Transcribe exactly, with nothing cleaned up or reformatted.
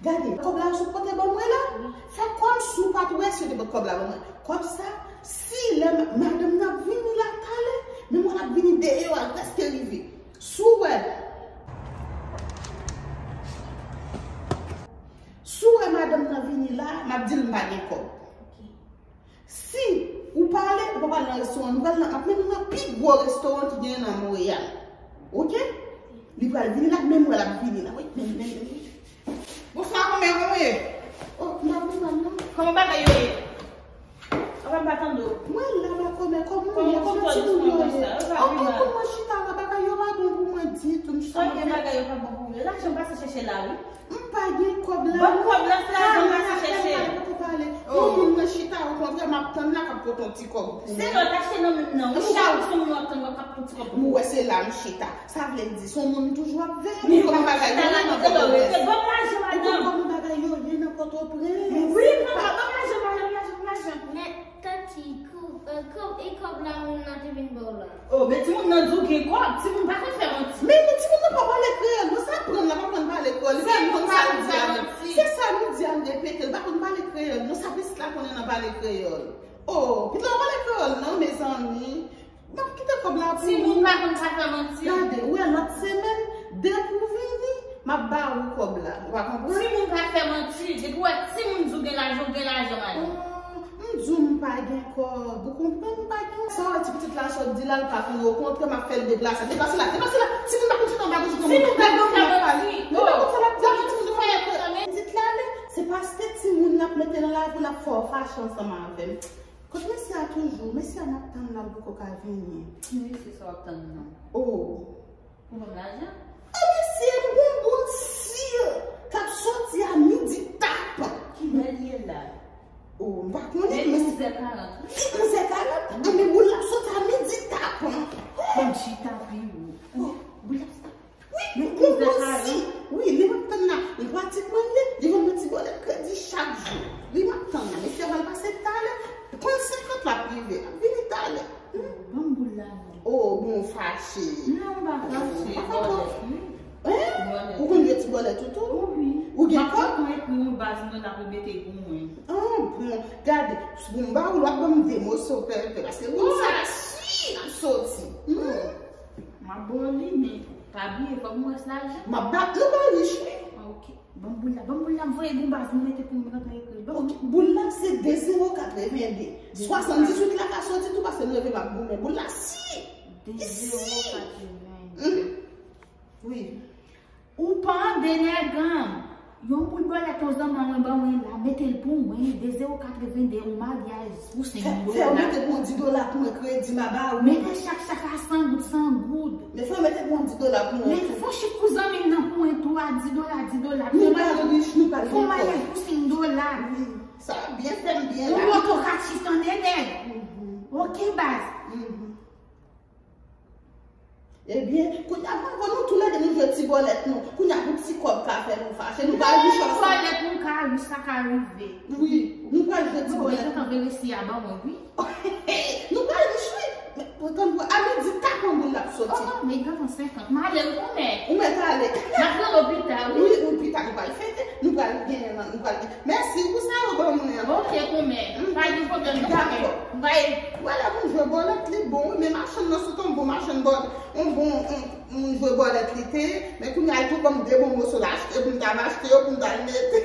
Gade, kòb la yo sot pote ban mwen la. Fè kòmsi w pa t wè si yo te pot kòb la ban mwen. Kòb sa, si lè ma- madanm nan ap vini la talè, menm wè l ap vini deyò a, l prèske rive. Si w wè, si w wè madanm nan vini la, m ap di l m pa gen kòb. Si ou pale, ou pa pale nan restoran, nou pral nan, m ap mennen w nan pi gwo restoran ki genyen nan Monreyal. Oke? Li pral vini la, menm wè l ap vini la. Wi, men, men, men. Bonswa, kòmè, kòman w ye? Oh, m pa pi mal, non. Kòman bagay yo ye? Apa m pa tande w? Mwen la, ma kòmè, kòman w ye? Kòman timoun yo ye? Oh, kòman mwen chita la, bagay yo pa bon pou mwen ditou, m chita. Sa gen bagay yo pa bon pou ou? Lajan pase chèche la, wi. M pa gen kòb la. Ban m kòb la, se lajan m pase chèche. Pale, pale, poko pale. Oh. Yon moun mwen chita, okontrè, m ap tann la k ap pote yon ti kòb pou mwen. Se lè w t achte nan menm nan. Ou chak se moun w ap tann k ap pote yon ti kòb pou mwen. Ou wè se la m chita. Sa vle di, se yon moun toujou ap veye m. Ou konn bagay yo ye nan Pòtoprens. Ban m lajan, madanm. Ou konn kòman bagay yo ye nan Pòtoprens. Wi, ban m lajan, ban m lajan, ban m lajan. Mèt Tati, kòb, e kòb, e kòb la moun nan te vin ba w la? Oh, men timoun nan di w gen kòb, timoun pa konn fè manti. Men nou timoun nan pa pale kreyòl, non, sa aprann la pa konn pale kreyòl. Li pa konn sa nou di a. Se sa nou di a, nou repete, li pa konn pale kreyòl, non, sa pitit la konnen nan pale kreyòl. Oh, pitit la pa pale kreyòl, non, mezanmi. M ap kite kòb la pou ou. Timoun pa konn sa fè manti. Gade, ou wè lòt semèn, depi w vini, m ap ba ou kòb la. Ou pa konprann? Timoun pa fè manti. Depi w wè timoun di w gen lajan, w gen lajan, madanm. Oh, m di w m pa gen kòb. Ou konprann, m pa gen. Sa w wè ti pitit la sot di la, l pa konnen. Okontrè, m ap fè l deplase. Deplase la, deplase la. Timoun pa konn chita anba bouji granmoun. Timoun pa konn fè manti. Li pa konn sa l ap di. Timoun pa konn fè manti. Pitit la, men, se paske timoun l ap mete nan lavi, l ap fè w fache ansanm avè m. Kot mesye a toujou? Mesye a m ap tann la, l poko ka vini. Ki mesye sa w ap tann nan? Oh. Pou ban m lajan? Oh, mesye, m gon boul si k ap soti a midi tapan. Kilè l ye la? Oh, m pa konnen, men li onz è karant. Li onz è karant? Ah, men boul la ap soti a midi tapan. Ban m chita pi wo. Oh, boul la ap soti. Wi, m gon boul si. Wi, li m ap tann la. M pratikman li, li vann mwen ti bòlèt kredi chak jou. Li m ap tann la. Mesye a pral pase talè. Konn senkant la ap rive. L ap vini talè. Hmm. Ban m boul la non. Oh, bon, fache. Non, m pa fache. Bòlèt, wi. Hein? Bòlèt. Ou konn jwe ti bòlèt ou tou? Wi. Ou gen kòb? Mwen ekri yon baz mwen la pou mete pou mwen. Ah, bon. Gade, bon, m ba ou l, w ap ban m de moso pèpè, paske moun sa a si l ap soti. Hmm. M ap ba w li, men pa bliye, fòk m wè si lajan. M ap ba, nou pa rich, wi. Ah, ok. Ban m boul la, ban m boul la, m voye gon baz, m mete pou m rantre ekri. Ban m. Ok, boul la se de zewo katreven de. Swasanndizuit la ka soti tou, paske m leve m ap goumen. Boul la si. De zewo katreven de. Mhm. Wi. Ou pa ande nèg an. Yon boul bòlèt yon zanmi mwen ban mwen la, mete l pou mwen, de zewo katreven de, yon maryaj pou senk dola. Fè, fè w mete pou yon di dola pou mwen, kredi m a ba ou. Mete chak, chak a san goud, san goud. Men fè w mete pou yon di dola pou mwen tou. Men fè w chif pou zanmi m nan pou mwen tou, a di dola, di dola. Nou pral rich, nou pral gen kòb. Fè w maryaj pou senk dola. Wi, sa ap byen fè m byen la. Yon moto ka chif tande nèg. Mhm. Ok, baz. Mhm. Ebyen, kounye a, m anvi nou toulède nou jwe ti bòlèt nou. Kounye a, pou ti kòb ka fè nou fache, nou pral rich ansanm. Bòlèt nou ka rich, sa ka rive. Wi, nou pral jwe ti bòlèt. Bon, men gentan veye si a ban mwen, wi. Nou pral rich, wi. Men, tann pou a midi, tapan boul la ap soti. Oh, men gentan senkant. M ale, wi, kòmè. Ou mèt ale. M ap rele w pita, wi. Wi, wi, pita, nou pral fete. Nou pral gen, nou pral gen. Mèsi pou sa ou ban mwen an. Ok, kòmè. Mm. Pa gen pwoblèm, non, kòmè. Dakò. M va ye. Wè lè moun jwe bòlèt, li bon, wi, men machann nan se te yon bon machann bòlèt, yon bon, yon, yon jwe bòlèt li te ye, men kounye a, li tou ban m de bon moso l achte pou m ta al achte yo, pou m ta al mete.